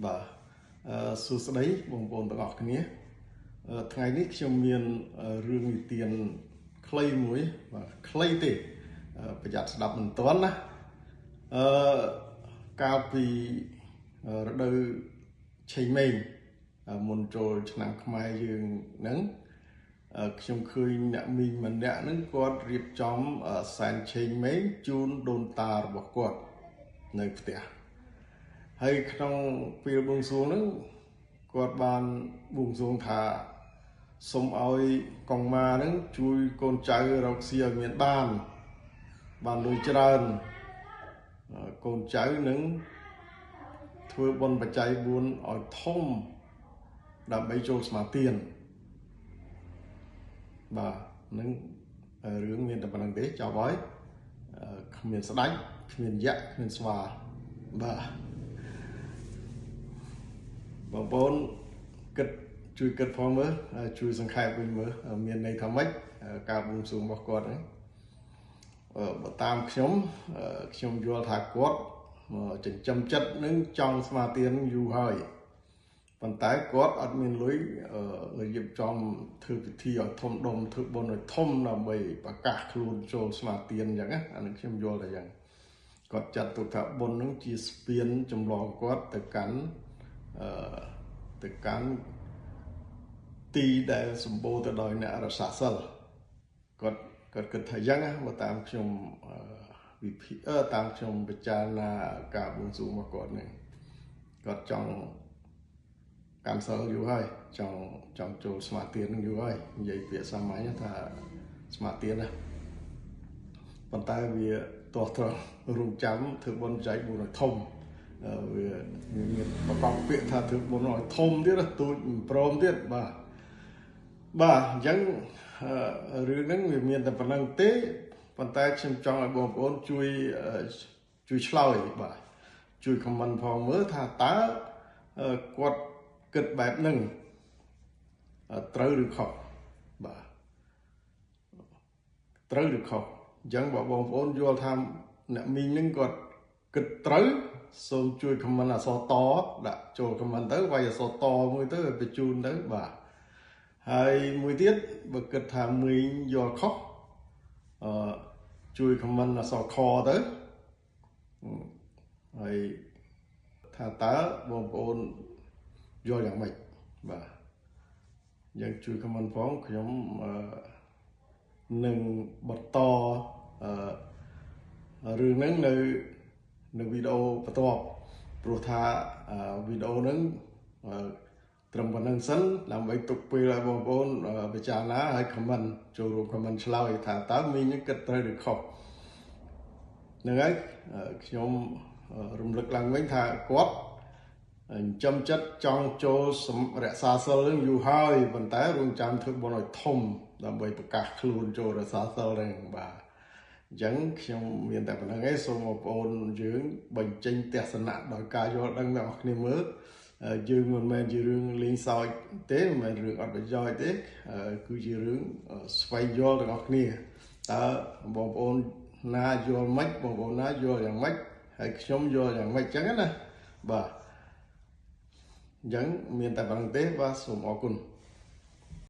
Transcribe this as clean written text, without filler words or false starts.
បាទសួស្តីបងប្អូនទាំងអស់គ្នាថ្ងៃនេះខ្ញុំមានរឿងនិទានខ្លីមួយបាទខ្លីទេប្រយ័ត្នស្ដាប់មិនទាន់ណាអឺកាលពីរដូវឆេងម៉េងមុនចូលឆ្នាំខ្មែរយើងហ្នឹងខ្ញុំឃើញអ្នកមីងម្នាក់ហ្នឹងគាត់រៀបចំសែនឆេងម៉េងជូនដូនតារបស់គាត់នៅផ្ទះហើយក្នុងពេលបួងសួងហ្នឹងគាត់បានបួងសួងថាសូមឲ្យកងម៉ាហ្នឹងជួយកូនចៅរកស៊ីឲ្យមានបានលុយច្រើនកូនចៅនឹងធ្វើបុណ្យបច្ច័យ4ឲ្យធំដើម្បីចូលសមាទានបាទនឹងរឿងមានតែប៉ុណ្្នឹងទេចប់ហើយគ្មានស្ដេចគ្មានយក្សគ្មានស្វាបាទបងប្អូនគិតជួយគិតផងមើលជួយសង្ខេបវិញមើលមានន័យថាម៉េចការបួងសួងរបស់គាត់ហ្នឹងបើតាមខ្ញុំខ្ញុំយល់ថាគាត់ចិញ្ចឹមចិត្តនឹងចង់ស្មាទានយូរហើយប៉ុន្តែគាត់អត់មានលុយរៀបចំធ្វើពិធីឲ្យធំដុំធ្វើបុណ្យឲ្យធំដើម្បីប្រកាសខ្លួនចូលស្មាទានអញ្ចឹងណាអានឹងខ្ញុំយល់តែអញ្ចឹងគាត់ចាត់ទុកថាបុណ្យនឹងជាស្ពានចម្លងគាត់ទៅកាន់ទៅកាន់ទីដែលសម្បូរទៅដោយអ្នករសាសិលគាត់គិតថាយ៉ាងណាបើតាមខ្ញុំវិភាគតាមខ្ញុំពិចារណាការបួងសួងរបស់គាត់នេះគាត់ចង់កាន់សិលយូរហើយចង់ចូលសមាធិនឹងយូរហើយនិយាយពាក្យសាមញ្ញថាសមាធិណាប៉ុន្តែវាទាស់ត្រង់រងចាំធ្វើបុណ្យចែកបុណ្យឲ្យធំវាមានប្រកបពាក្យថាធ្វើបុណ្យឲ្យធំទៀតទូចមិនព្រមទៀតបាទបាទអញ្ចឹងរឿងហ្នឹងវាមានតែប៉ុណ្្នឹងទេប៉ុន្តែខ្ញុំចង់ឲ្យបងប្អូនជួយឆ្លើយបាទជួយ comment ផងមើលថាតើគាត់គិតបែបហ្នឹងត្រូវឬខុសបាទត្រូវឬខុសអញ្ចឹងបើបងប្អូនយល់ថាអ្នកមីងហ្នឹងគាត់គិតត្រូវសូមជួយ comment អក្សរតដាក់ចូល comment ទៅវាយអក្សរតមួយទៅឲ្យបញ្ជូនទៅបាទហើយមួយទៀតបើគិតថាមីងយល់ខុសជួយ comment អក្សរខទៅហើយថាតើបងប្អូនយល់យ៉ាងម៉េចបាទយើងជួយ comment ផងខ្ញុំនឹងបន្តរឿងហ្នឹងនៅវីដេអូបន្ទាប់ព្រោះថាវីដេអូហ្នឹងត្រឹមប៉ុណ្្នឹងសិនដើម្បីទុកពេលឲ្យបងប្អូនពិចារណាហើយ comment ចូលរួម comment ឆ្លើយថាតើមីងគិតត្រូវឬខុសហ្នឹងហើយខ្ញុំរំលឹកឡើងវិញថាគាត់ចិញ្ចឹមចិត្តចង់ចូលរក្សាសិលនឹងយូរហើយប៉ុន្តែរងចាំធ្វើបុណ្យឲ្យធំដើម្បីប្រកាសខ្លួនចូលរក្សាសិលហ្នឹងបាទអញ្ចឹងខ្ញុំមានតែប៉ុណ្្នឹងឯងសូមបងប្អូនយើងបញ្ចេញទស្សនៈដោយការយល់ដឹងដល់អ្នកគ្នាមើលយើងមិនមែនជារឿងលេងសើចទេមិនមែនរឿងអត់ប្រយោជន៍ទេគឺជារឿងស្វែងយល់ទាំងអស់គ្នាតើបងប្អូនណាយល់ម៉េចបងប្អូនណាយល់យ៉ាងម៉េចហើយខ្ញុំយល់យ៉ាងម៉េចអញ្ចឹងណាបាទអញ្ចឹងមានតែប៉ុណ្្នឹងទេបាទសូមអរគុណ។